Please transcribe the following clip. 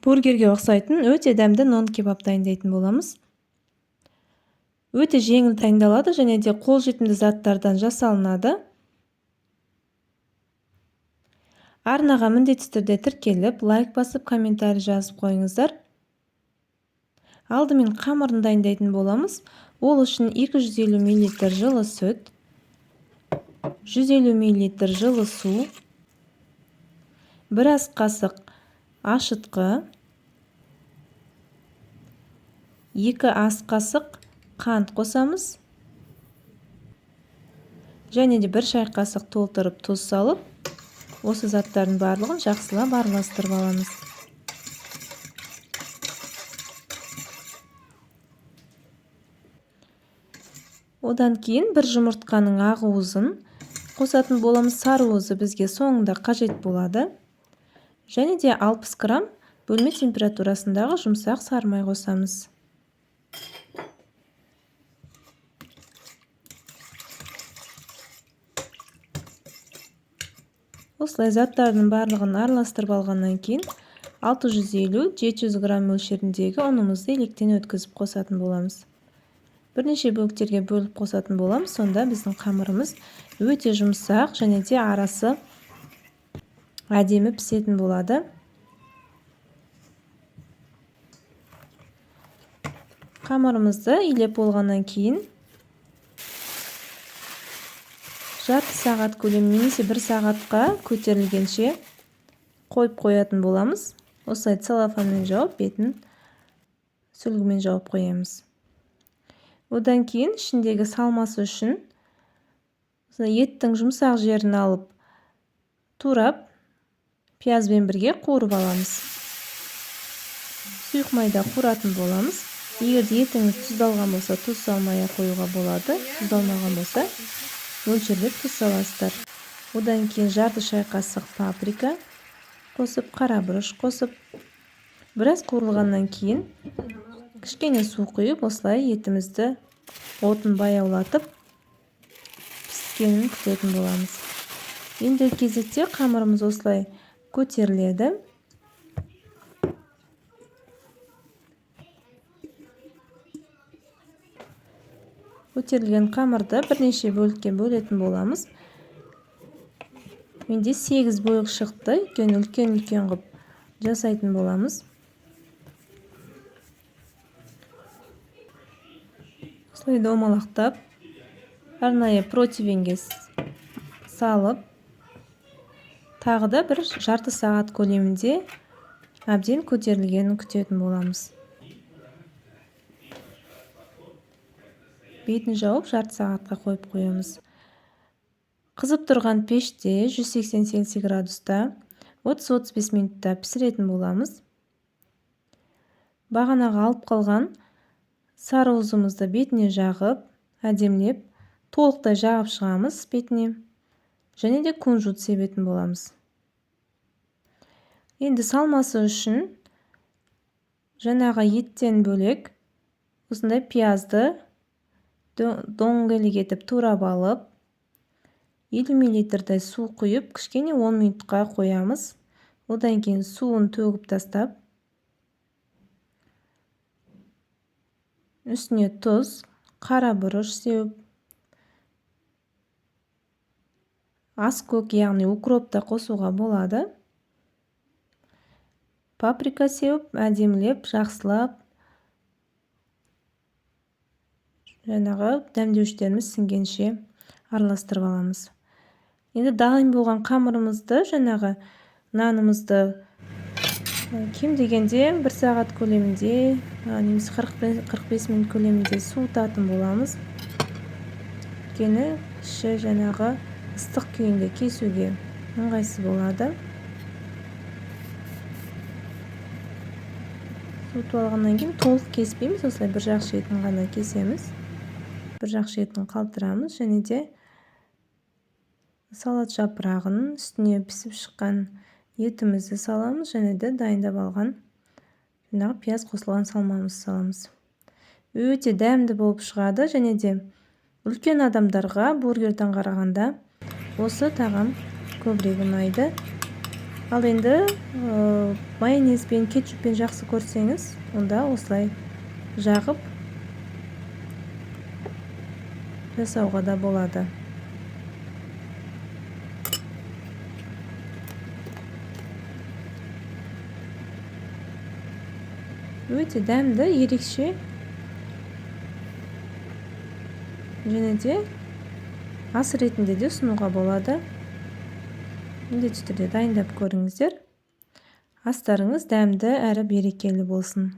Бургерге ұқсайтын өте дәмді нон кебаб дайындайтын боламыз. Өте жеңіл дайындалады және де қолжетімді заттардан жасалынады. Арнаға міндетті түрде тіркеліп, лайк басып, комментарий жазып қойыңыздар. Алдымен қамырын дайындайтын боламыз. Ол үшін 250 мл жылы сүт, 150 мл жылы су, бір ас қасық ашытқы, 2 ас қасық қант қосамыз. Және де 1 шай қасық толтырып тұз салып, осы заттардың барлығын жақсылап араластырып аламыз. Одан кейін бір жұмыртқаның ақ уызын қосатын боламыз. Сары уызы бізге соңында қажет болады. Және де 60 грамм бөлме температурасындағы жұмсақ сары май қосамыз. Осылай заттардың барлығын араластырып алғаннан кейін 650-700 грамм мөлшеріндегі ұнымызды електен өткізіп қосатын боламыз. Бірнеше бөліктерге бөліп қосатын боламыз. Сонда біздің қамырымыз өте жұмсақ және де арасы әдемі пісетін болады. Қамырымызды илеп болғаннан кейін жарты сағат көлемінде немесе 1 сағатқа көтерілгенше қойып қоятын боламыз. Осылай целлофанмен жауып, бетін сүлгімен жауып қоямыз. Одан кейін ішіндегі салмасы үшін осылай еттің жұмсақ жерін алып турап, пиязбен бірге қуырып аламыз. Сұйық майда қуыратын боламыз. Егер де етіңіз тұздалған болса, тұз салмай қоюға болады. Тұздалмаған болса, мөлшерлеп тұз саласыздар. Одан кейін жарты шай қасық паприка қосып, қара бұрыш қосып, біраз қуырылғаннан кейін кішкене су құйып, осылай етімізді отын баяулатып піскенін күтетін боламыз. Енді кезекте қамырымыз осылай көтеріледі. Көтерілген қамырды бірнеше бөлікке бөлетін боламыз. Менде 8 бөлік шықты, өйткені үлкен-үлкен қылып жасайтын боламыз. Осылай домалақтап, арнайы противенге салып, тағы да бір жарты сағат көлемінде әбден көтерілгенін күтетін боламыз. Бетін жауып, жарты сағатқа қойып қоямыз. Қызып тұрған пеште 180 Цельсий градуста 30-35 минутта пісіретін боламыз. Бағанағы алып қалған сары уызымызды бетіне жағып, әдемілеп, толықтай жағып шығамыз бетіне. Және де кунжут себетін боламыз. Енді салмасы үшін жаңағы еттен бөлек осындай пиязды дөңгелек етіп турап алып, 50 миллилитрдай су құйып, кішкене 10 минутқа қоямыз. Одан кейін суын төгіп тастап, үстіне тұз, қара бұрыш сеуіп, ас көк, яғни укроп та қосуға болады. Паприка сеуіп, әдемілеп, жақсылап жаңағы дәмдеуіштеріміз сіңгенше араластырып аламыз. Енді дайын болған қамырымызды, жаңағы нанымызды кем дегенде 1 сағат көлемінде, немесе 45 минут көлемінде суытатын боламыз. Өйткені іші жаңағы ыстық күйінде кесуге ыңғайсыз болады. Суытып алғаннан кейін толық кеспейміз, осылай бір жақ шетін ғана кесеміз. Бір жақ шетін қалдырамыз және де салат жапырағын үстіне пісіп шыққан етімізді саламыз және де дайындап алған жаңағы пияз қосылған салмамызды саламыз. Өте дәмді болып шығады және де үлкен адамдарға бургерден қарағанда осы тағам көбірек ұнайды. Ал енді майонезбен, кетчуппен жақсы көрсеңіз, онда осылай жағып жасауға да болады. Өте дәмді, ерекше. Және де ас ретінде де ұсынуға болады. Міндетті түрде дайындап көріңіздер. Астарыңыз дәмді әрі берекелі болсын.